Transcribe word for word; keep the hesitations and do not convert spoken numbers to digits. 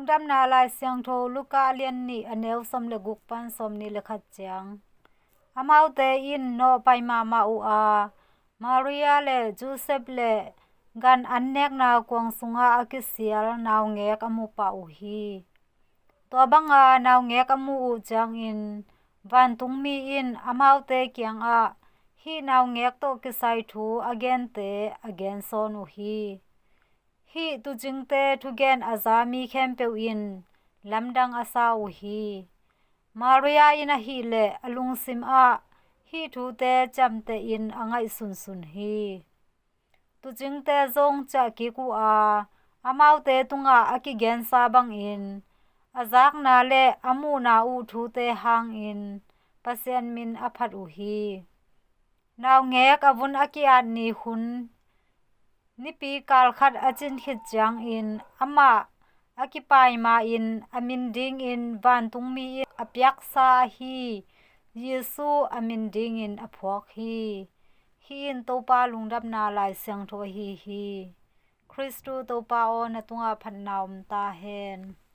Lungdamna Lai Siangtho Luka a lian nih, a neu sawm le guk pan sawm nih le khat ciang. Amaute in nawhpai mahmah uh a, Maria le Josef le gan an nekna kuang sungah a kisial naungek a mu pah uh hi. Tua banga naungek a muh uh ciangin vantungmi in amaute kiangah hih naungek tawh kisai thu a gente a gensawn uh hi. Hih tuucingte thugen a za mi khempeuh in lamdang a sa uh hi. Maria in ahih leh a lungsim ah hih thute ciamtehin a ngaihsunsun hi. Tuucingte zong ciah kik uh a, amaute tungah a kigensa bangin a zakna le a muhna uh thute hangin Pasian min a phat uh hi. Naungek a vun a ki-at ni hun nipi kal khat a cin khit ciangin amah a kipai ma-in a min dingin vantungmi in a piaksa ahi Jesu a min dingin a phuak hi. Hih in Topa Lungdamna Lai Siangtho ahi hi. Khristu Topa aw, na tungah phatna om ta hen.